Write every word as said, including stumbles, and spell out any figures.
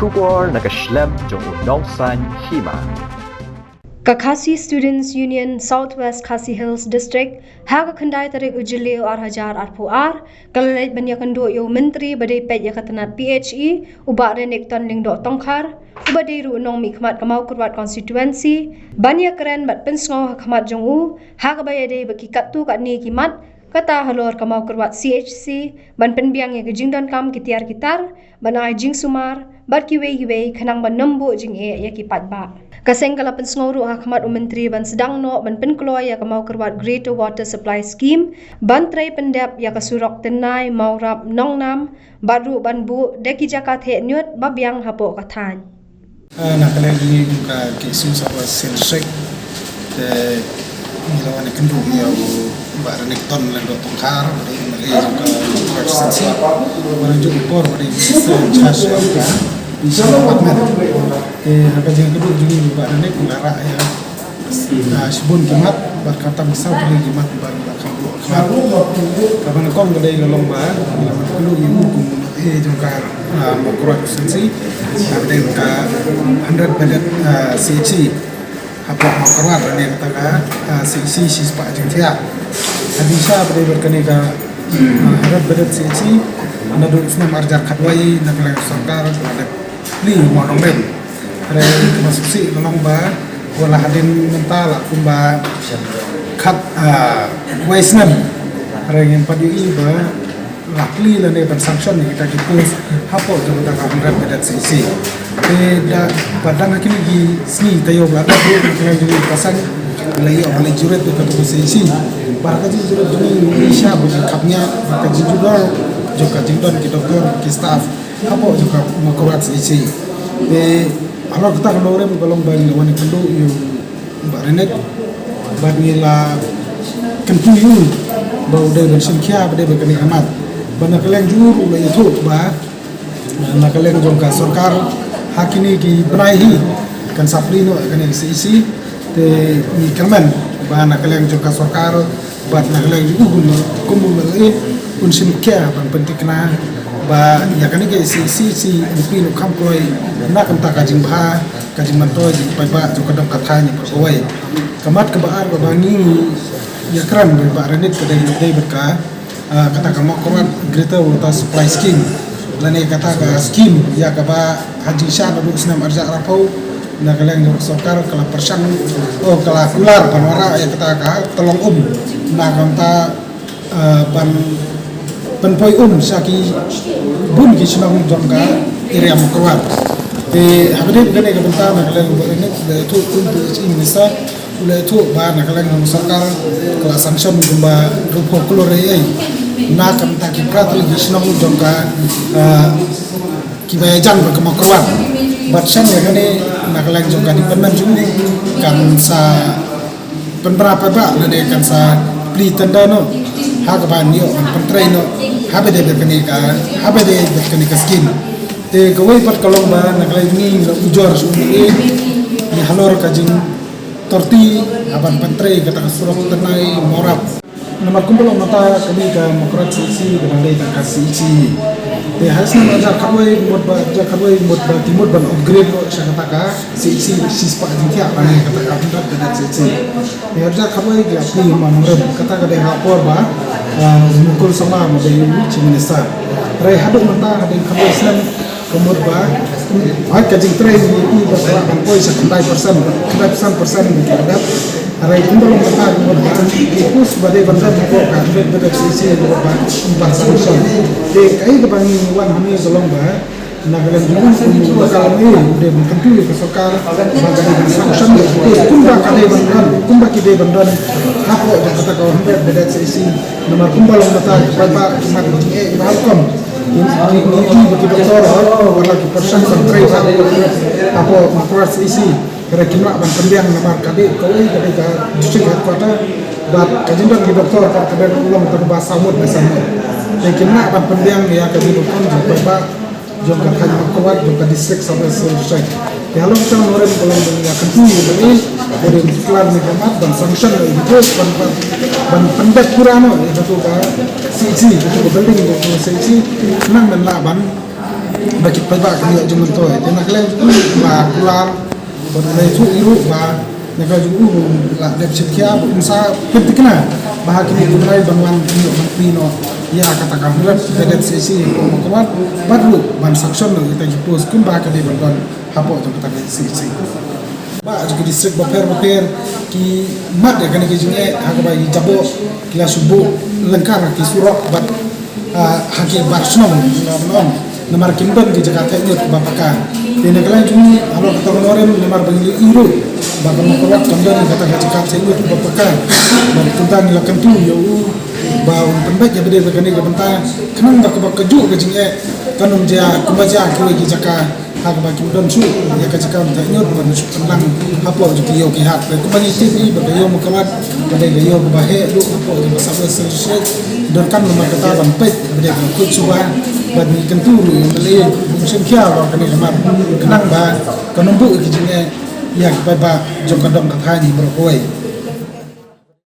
Khubor na ka shlem jong u Nongsaiñ Hima. Ka Khasi Students Union South West Khasi Hills District ha ka khyndai tarik u Jylliew ar hajar arphew ar ka la leit ban ïakynduh ïa u Myntri ba dei peit ïa ka tnat P H E, u Bah Renikton Lyngdoh Tongkhar, uba dei ruh u nongmihkhmat ka Mawkyrwat Constituency, ban ïakren bad pynsngew ha khmat jong u ha kaba ïadei bad ki katto katne ki mat, kata halor ka Mawkyrwat C H C, ban pynbiang ïa ka jingdonkam ki tiar ki tar, ban ai jingsumar bad kiwei kiwei, khnang ban nym buh jingeh ïa ki paidbah. Ka seng ka la pynsngew ruh ha khmat u Myntri ban sdang noh ban pynkloi ïa ka Mawkyrwat Greater Water Supply Scheme, ban trei pyndep ïa ka surok Tynnai, Mawrap, Nongnam, bad ruh ban buh da ki jaka theh ñiut ba biang hapoh ka thaiñ. Ah, na ka liang jong ngi kum ka KSU South West Hills District, te ngi la wan ïakynduh ïa u Bah Renikton Lyngdoh Tongkhar, ba dei MLA jong ka Mawkyrwat Constituency, ba la juh por ba dei Minister in charge jong ka Education Department. Te ha ka jingïakynduh jong ngi u Bah Renik u la rah ïa, ah, shibun ki mat, bad khamtam saw tylli ki mat ba la kham buh khmat. Kaba nyngkong ka dei ka long ba ngi la wan ïakynduh ïa u kum u MLA jong ka, ah, Mawkyrwat Constituency, kaba dei ka hundred bedded, ah, C H C hapoh Mawkyrwat, lane kata ka, ah, C H C shispah jingthiah. Ha jingshisha ba dei bad kane ka, ah, hundred bedded C H C, naduh u snem ar hajar khatwei na ka liang sorkar ka la dep plie mo nongrim. Hynrei kaba sngewsih ka long ba wat la hadien mynta la kumba khat, ah, wei snem, hynrei ngim pat ïohi ba la plie lane ban sanction ïa kita ki post hapoh jong kata ka hundred bedded C H C. Te da pat dang ha kine ki sngi taïew ba la dep ruh na ka liang jong ngi ka seng la ïoh ban leit jurit ïa kata ka C H C. Bad ka jingjurip jong ngi ngi sngewsih ba ka jingkhapngiah bad ka jingjulor jong ka jingdon ki doktor ki staff hapoh jong ka Mawkyrwat C H C. Te halor kata ka nongrim ka long ba ngi la wan ïakynduh ïa u Bah Renik bad ngi la kyntu ïa u ba u dei ban shim khia ba dei ban kane ka mat. Ba na ka liang jong u ruh u la ïathuh ba na ka liang jong ka sorkar ha kine ki bnai hi kan sa plie noh ïa kane ka C H C. Te ngi kyrmen ba na ka liang jong ka sorkar bad na ka liang jong u kum u MLA un shim khia ban pynthikna ba ïa kane ka C H C kan plie noh kham kloi na ka bynta ka jingbha, ka jingmyntoi jingpaidbah jong ka dong ka thaiñ baroh kawei. Ka mat kaba ar kaba ngi ïakren bad Bah Renik ka dei, dei bad ka, ah, kata ka Mawkyrwat Greater Water Supply Scheme, lane kata ka scheme ïa kaba ha jingshisha naduh u snem ar hajar arphew na ka liang jong ka sorkar ka la pyrshang, oh, ka la kular ban wanrah ïa kata ka tyllong um na ka bynta, ah, ban pynpoi um sha ki bun ki shnong jong ka area Mawkyrwat. Te ha kane, kane ka bynta na ka liang jong u Bah Renik, u la ïathuh kum u P H E minister, u la ïathuh ba na ka liang jong ka sorkar ka la sanction kumba arphew klur eiei na ka bynta ki phra tylli ki shnong jong ka, ah, kiba ïajan bad ka Mawkyrwat. Bad shen ïa kane na ka liang jong ka department jong u kan sa pynbna paidbah lane kan sa plie tender noh ha kaba ïoh ban pyntrei noh haba dei bad kane ka, haba dei bad kane ka scheme. Te kawei pat ka long ba na ka liang ngi la ujor shuh ïa ngi halor ka jingtorti ha ban pyntrei kata ka surok Tynnai Mawrap. Namar kumba long mynta kane ka Mawkyrwat C H C ka dang dei tang ka C H C. Te ha snem ar hajar khatwei mut ba, ar hajar khatwei mut ba ki mut ban upgrade noh sha kata ka C H C shispah jingthiah lane kata ka hundred bedded C H C. Te ar hajar khatwei ki la plie mo nongrim, kata ka dei ha por ba, ah, u Mukul Sangma u dei u Chief Minister. Hynrei haduh mynta hadien khatwei snem ka mut ba, hooid ka jingtrei ngi ïohi ba ka lah ban poi sha khyndai percent, khyndai percent percent ngi la dep. Hynrei kumba long mynta ka mut ba ki post ba dei ban don hapoh ka hundred bedded C H C ka mut ba ym pat sanction. Te kaei kaba ngi wan hangne ka long ba na ka liang jong u kum u local M L A u dei ban kyntu ïa ka sorkar ba ka dei ban sanction ïa ki post kumba ka dei ban don, kumba ki dei ban don hapoh jong kata ka hundred bedded C H C. Namar kumba long mynta ki paidbah ki mad jingeh ki ba ha rukom. Ki, ki, ki, ki, ki doktor, oh, wat la ki pyrshang ban trei hapoh Mawkyrwat C H C. Hynrei kim lah ban pynbiang namar ka dei kawei, ka dei ka district headquarter. Bad ka jingdon ki doktor ka dei ban long tang ba saw ngut ne saw ngut. Te kim lah ban pynbiang ïa ka jingdonkam jong ka paidbah jong ka thaiñ Mawkyrwat jong ka district South West Hills District. Te halor kata ka nongrim ka long ba ngi ïakyntu ïa u MLA ba dei ban pynkylla ne ka mat ban sanction ïa ki post ban, ban, ban pyndep pura noh ïa katu ka C H C, katu ka building jong ka C H C, khnang ban lah ban ba ki paidbah kin ïoh jingmyntoi. Te na ka liang jong u ba kular bad u la ïathuh ïa u ba na ka liang jong u la dep shim khia ba un sa pynthikna ba ha kine ki bnai ban wan ïoh ban plie noh ïa kata ka hundred cadet C C hapoh Mawkyrwat bad ruh ban sanction noh ïa kita ki post kumba ka dei ban don hapoh jong kata ka C C. Ba jong ki district bapher bapher ki mad ïa kane ka jingeh ha kaba ki jaboh ki la shu buh lyngkar ki surok bad, ah, ha ki bar shnong, namar kim don ki jaka theh ñiut ba paka. Te na ka liang jong ngi halor kata ka Nongrim namar ba ngi la ïohi ruh ba ka Mawkyrwat kam don kata ka jaka theh ñiut ba paka. Bad kumta ngi la kyntu ïa u ba un pynbeit ïa ba dei ba kane ka bynta khnang ba kaba kajuh ka jingeh kan ym jia kumba jia kiwei ki jaka ha kaba kim don shuh ïa ka jaka theh ñiut ba shu pynlang hapoh jong ki ïew ki hat. Kumba ngi tip hi ba ka ïew Mawkyrwat ka dei ka ïew kaba heh ruh hapoh jong ka South West District. Donkam namar kata ban peit ba dei ban khuid suba bad ngi kyntu ruh ïa u M L A ban shim khia ba kane ka mat khnang ba kan ym buh ïa ki jingeh ïa ki paidbah jong ka dong ka thaiñ baroh kawei.